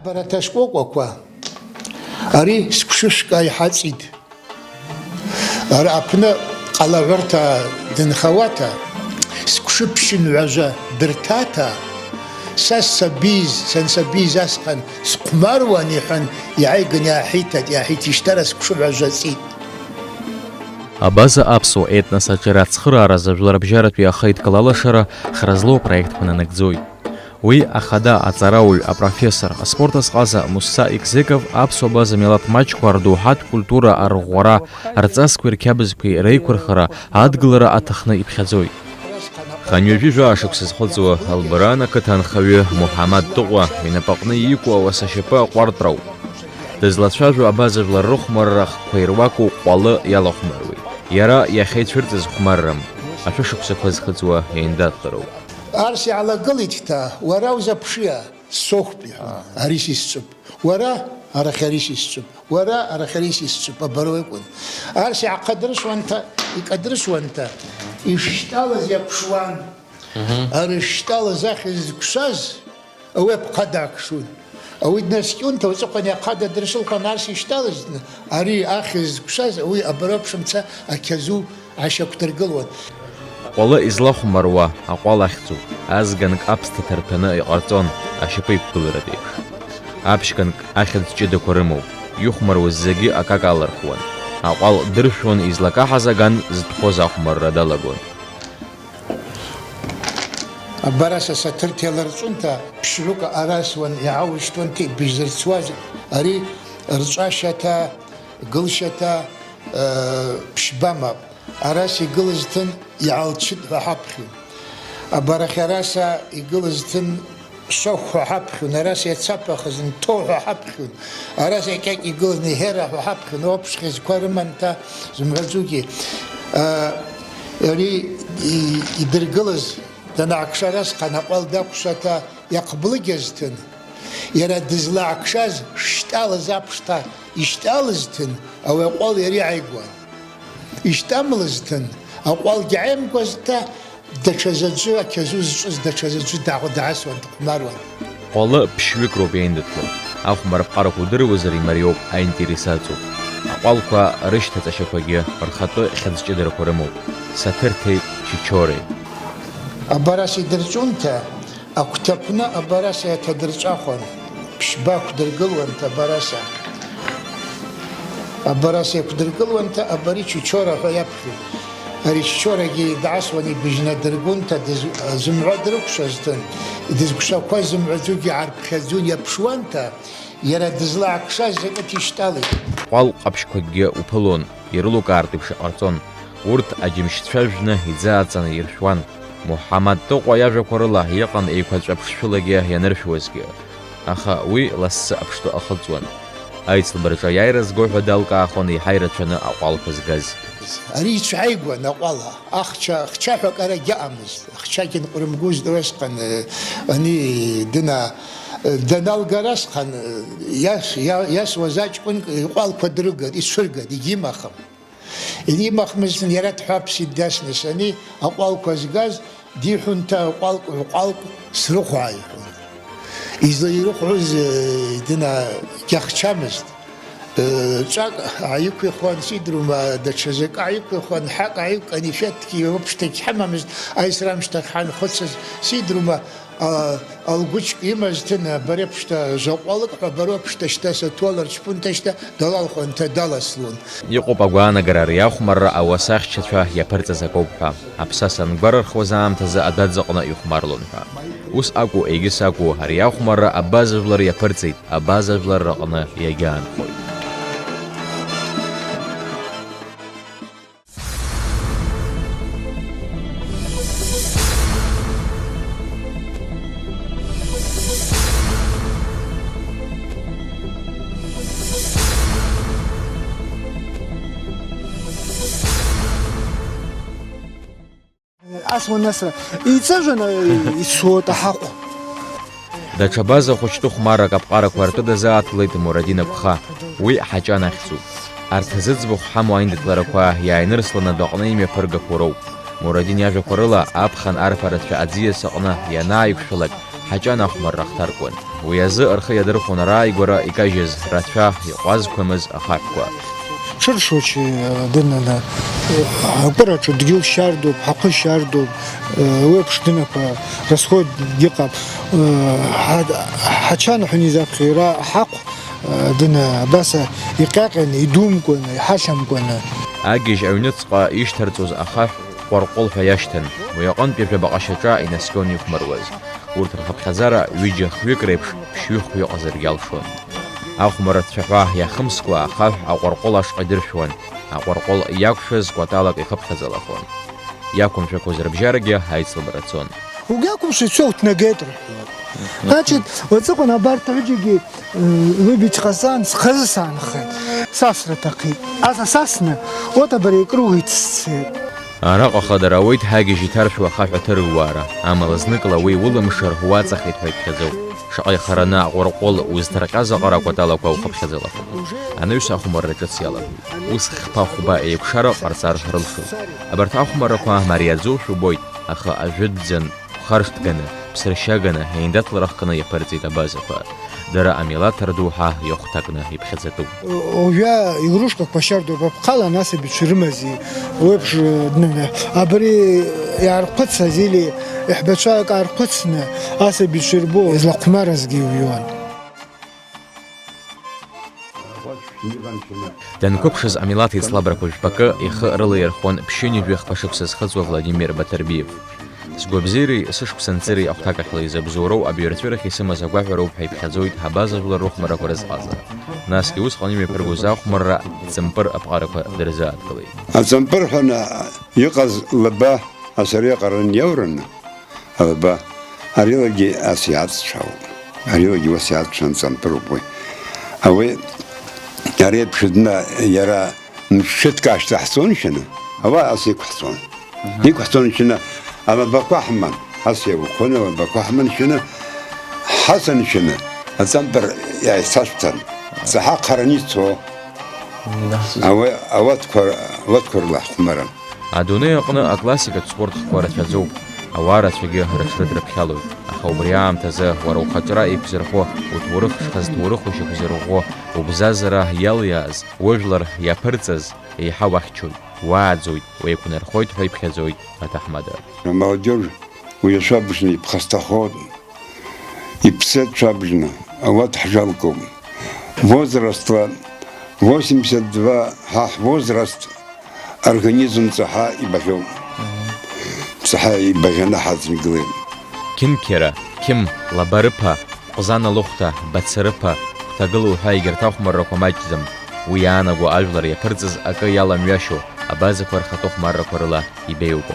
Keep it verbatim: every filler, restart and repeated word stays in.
Бара ҭашкәакәақәа, ари сқәшышәка иҳаҵит. Ара аԥны ҟалаҳәырҭа дынхауаҭа, сқәшыԥшьын ҩажәа дырҭаҭа, са сабиз, сансабиз асҟан схәмаруан, иҳәан, иааиган иааҳиҭеит, иааҳиҭишьҭара сқәшыҳәа ҵит. Абаза аԥсуа етнос аҿиара ацхырааразы жәларбжьаратәи ахеидкыла алашара хра злоу апроектқәа нанагӡоит. Уи ахада аҵарауаҩ, апрофессор, аспорт азҟаза Мусса Икзеков аԥсуа база милаҭ маҷқәа рдоуҳатә культура арӷәӷәара, рҵасқәеи рқьабзқәеи реиқәырхара, адгылара аҭахны иԥхьаӡоит. Хынҩажәи жәаа шықәса зхыҵуа Албаран ақыҭа анхаҩы Муҳаммад Тыҟәа инапаҟны иику ауаса шьапы аҟәартәрауп. Дызлацәажәо абаза жәлар рыхәмарра ахқәа ируаку ҟәалы иалахәмаруеит. Иара иахьа ицәырҵыз хәмаррам, ашәышықәсақәа зхыҵуа еиндаҭлароуп. Арс иаалагылеит хьҭа, уара узаԥшиа, сохәп, иҳәон. Ари сисцәып. Уара, арахь ари сисцәып. Уара, арахь ари сисцәып. Абароу акәын. Арс иаахадыршуанҭа, икадыршуанҭа, ишшьтәалаз иакәшуан. Мгм. Ари шшьтәалаз ахьӡ зықәшәаз, ауи аԥхада акшун. Ауи днаскьон, ҭауҵыхәан иахада дыршылхуан, арс ишьҭалызны, ари ахьӡ зықәшәаз, ауи абароуп шымца ақьазу ашьақәдыргылуан. Ҟәалы излахәмаруа аҟәал ахьӡуп, азганк аԥсҭа ҭарҭәаны иҟарҵон, ашьапы иқәгыларатә еиԥш. Аԥшьганк ахьӡ ҷыдақәа рымоуп, ихәмаруаз зегьы акака алырхуан. Аҟәал дыршәуан, излакаҳаз аган зытәхоз ахәмарра далагон. Абар аса саҭырҭа иаларҵәынҭа ԥшьҩык арасуан, иааушьҭуан ҭеибжь зырцуаз, ари рҵәашьаҭа, гылшьаҭа, ыы, ԥшьба мап. Арас игылаз ҭын иаалчыт ҳәа ҳаԥхьон. Абарахь араса игылаз ҭын шахә ҳәа ҳаԥхьон, арас иацаԥахыз нҭо ҳәа ҳаԥхьон, арас иакьакь игылаз ниҳера ҳәа ҳаԥхьон, уаԥшь хьыӡқәа рыманҭа зымҳәаӡогьы. А, ари и-, идыргылаз данаакша, арасҟан аҟәал дақәшаҭа иахблыгьаз ҭын. Иара дызлаакшаз шьтәалаз аԥшҭа ишьтәалаз ҭын, ауи аҟәал иара иааигәан. Ишьтәамлаз ҭын, аҟәалгьы ааимгәазҭа, даҽа заӡәы, ақьазу зҿыз даҽа заӡәы дааҟ-, даасуан, дыхәмаруан. Ҟәалы ԥшьҩык роуп иеиндаҭло. Ахәмарԥҟарақәа удыруазар имариоуп, аинтерес аҵоуп. Аҟәалқәа рышьҭаҵашьақәагьы рхатәы хьыӡ ҷыдарақәа рымоуп. Саҭырҭеи Чичореи. Абарас идырҵәунҭа, агәҭакны абараса иаҭадырҵәахуан, ԥшьба ақәдыргылуанҭа абараса. Абараса иақәдыргылуанҭа абари Чичора ҳәа иаԥхьон. Ари Чичорагьы даасуан ибжьнадыргонҭа, дыз-, зымҳәа дрыкәшазҭын, дызкәшақәаз зымҳәаӡогьы аарԥхьаӡон иаԥшуанҭа, иара дызлаакшаз закәыҭ ишьтәалеит. Ҟәал ҟаԥшьқәакгьы уԥылон, ирылукаартә еиԥш иҟарҵон. Урҭ аџьымшьцәа жәны иӡааҵаны иршәуан. Муҳаммад Тыҟәа иажәақәа рыла иҟан еиқәаҵәа ԥшшәылагьы ианыршәуазгьы. Аха уи лассы аԥштәы ахыҵуан. Аицлабраҿы аиааира зго ҳәа далкаахон еиҳа ирацәаны аҟәалқәа згаз. Ари ицәааигәан аҟәала, ахча, хчаҳәак ара агьаҟамызт. Ахчагьы нҟәрымгозт, уи асҟан, э, ани дына-, э, даналгарасҟан, э, иас-, иа-, иасуаз аҷкәынк иҟәалқәа дрыгат, ицәыргат, егьимахым. Иримахмызт, иара дҳәаԥсит дасны, ани аҟәалқәа згаз, диҳәон, ҭа ҟәалк, ҟәалк срыхәаа, иҳәон. Излаирыхәоз, э, дына-, гьахчамызт. Э, ҵәак ааиқәихуан, сидрума, даҽа закы ааиқәихуан, ҳак ааиқәкын, ифеҭгьы уаԥшьҭагь ҳамамызт, аисра амшьҭахь ҳанхәыцыз, сидрума, А, алгәыҷк имаз ҭын, абари аԥшҭа жәа ҟәалык ҳәа, абари аԥшҭа шьҭа саҭуалар чпунҭа шьҭа далалхуан, ҭа даласлон. Иҟоуп агәаанагара ари ахәмарра ауаса ахьчацәа иаԥырҵаз акоуп ҳәа. Аԥсаса ангәарырхуаз аамҭазы адәаӡаҟны ихәмарлон ҳәа. Ус акәу, егьыс акәу, ари ахәмарра абаза жәлар иаԥырҵеит, абаза жәлар рҟны иагьаанхоит. Ас уанасра, иҵыжәаны ицоит аҳахә. Даҽа база хәыҷтәы хәмаррак аԥҟарақәа ртәы дазааҭлеит Мурадин Агәха. Уи ҳаҷан ахьӡуп. Арҭ зыӡбахә ҳамоу аиндаҭларақәа иааинырсланы адәаҟны имҩаԥыргақәо роуп. Мурадин иажәақәа рыла, аԥхын арԥарацәа аӡиас аҟны ианааиқәшәалак, Аҷан ахәмарра ахҭаркуан. Уи азы рхы иадырхәон арааигәара икажьыз рацәа, иҟәазқәамыз ахаҳәқәа. Ҽыршочи дынана, акәыраҿы дгьыл шьардоуп, ҳахәы шьардоуп, уеиԥш дынақәа расход иҟам. Ҳа-, ҳачан ҳәа изаԥхьа иара ҳахә, дына абаса иҟьаҟьаны, идумкәаны, иҳахьамкәаны. Агьежь аҩныҵҟа ишьҭарҵоз ахаҳә ҟәарҟәыл ҳәа иашьҭан. Уи аҟынтәи жәабаҟа шьаҿа инаскьон ихәмаруаз. Урҭ рхыԥхьаӡара ҩыџьа-хҩык реиԥш ԥшьҩы-хәҩы ҟазаргьы алшон. Ахәмарра цәаҳәа иахымскәа ахаҳә аҟәарҟәыл ашҟа идыршәуан, аҟәарҟәыл иақәшәаз кәаталак ихыԥхьаӡалахон. Иақәымшәақәоз рыбжьарагьы аицлабра цон. Угьақәымшәа ицәоу ҭнагеит рҳәоит. Значит, уаҵәҟьа абарҭ аҩыџьагьы, э, лыбаҩ ҟасҵан, схазы саанхеит. Сасра аҭаххеит. Аса сасны, вот абри икругит сцеит. Араҟа хадара ауеит ҳагьежь иҭаршәуа ахаҳә аҭырыууаара, амала зныкла уи улымшар, уаҵахеит ҳәа иԥхьаӡоуп. Шаҟа ихараны аҟәырҟәыл узҭарҟьаз аҟара акәаталақәа ухыԥхьаӡалахоит. Анаҩс ахәмарра ҿыц иалагоит. Ус хԥа-хәба еикәшара ҟарҵар рылшоит. Абарҭ ахәмаррақәа мариаӡоушәа убоит, аха ажәытәӡан, хәхаршҭганы, ԥсыршьаганы, еиндаҭлара хкны иаԥырҵеит абазақәа. Дара амилаҭ рдоуҳа иахәҭакны иԥхьаӡатәуп. Уажәы игрушкақәа шьардоуп, аԥхала насабицәа рымази, уеиԥш, э, дныҳәа. Абри иаархәыцыз или иаҳәбацәа акы аархәыцны, асабицәа ирбо, излахәмаразгьы иҩуан. Данқәыԥшыз амилаҭ еицлабрақәа жәпакы ихы рылаирхәуан ԥшьынҩажәи хԥа шықәса зхыҵуа Владимир Батырбиев. Сгәабзиареи сышықәса нҵыреи ахәҭакахьла изабзоуроу абаҩрҵәырахь исымаз агәаҳәароуп ҳәа иԥхьаӡоит ҳабаза жәлар рыхәмаррақәа рызҟазара. Насгьы усҟан имҩаԥыргоз ахәмарра ҵымпыр аԥҟарақәа дырзааҭгылеит. Аҵымпыр ҳәа иҟаз лаба асариа ҟаран иаураны, алаба, арилагьы ас иаҵцәаауп. Арилагьы ус иаҵцәан ҵымпыруп уи. Ауи, ари еиԥш дна иара мшәытк ашьҭа ҳцон шьаны, ауаа ас иқәҳҵон. Иқәҳҵон шьаны, алабақәа ҳман, ас иаухәон алабақәа ҳман шьаны, ҳасаншьаны, аҵампыр иааицашәҭан, ҵаҳа хараны ицо. Нас. Ауа-, ауатқәа, ауатқәа рыла ҳхәмаран. Адунеи аҟны аклассикатә спорт хкқәа рацәаӡоуп. Ауаа рацәагьы рыҽрыдрыԥхьалоит, аха убри аамҭазы уара ухаҿра еиқәзырхо, уҭоурых шхазҭоурыху шьақәзырӷәӷәо, убзазара иалиааз, ужәлар иаԥырҵаз еиҳа уахьчоит, уааӡоит, уеиқәнархоит ҳәа иԥхьаӡоит аҭаҳмада. Амолодежь уи ашәабжьны иԥхасҭахоит, иԥсы ацәабжьны ауат ҳжалкуп. Возрастла восемьдесят два ҳа ҳвозраст организм ҵаҳа ибаӷьоуп. Ҵаҳа ибаӷьаны ҳаӡынгылеит. Қьынқьара, Қьым, Лабарыԥа, Ҟәзана лыхәҭа, Бацарыԥа, Хәҭагыла уҳәа егьырҭ ахәмаррақәа маҷӡам. Уи иаанаго ажәлар иаԥырҵыз акы иаламҩашьо, абазақәа рхатәы хәмаррақәа рыла ибеиоуп.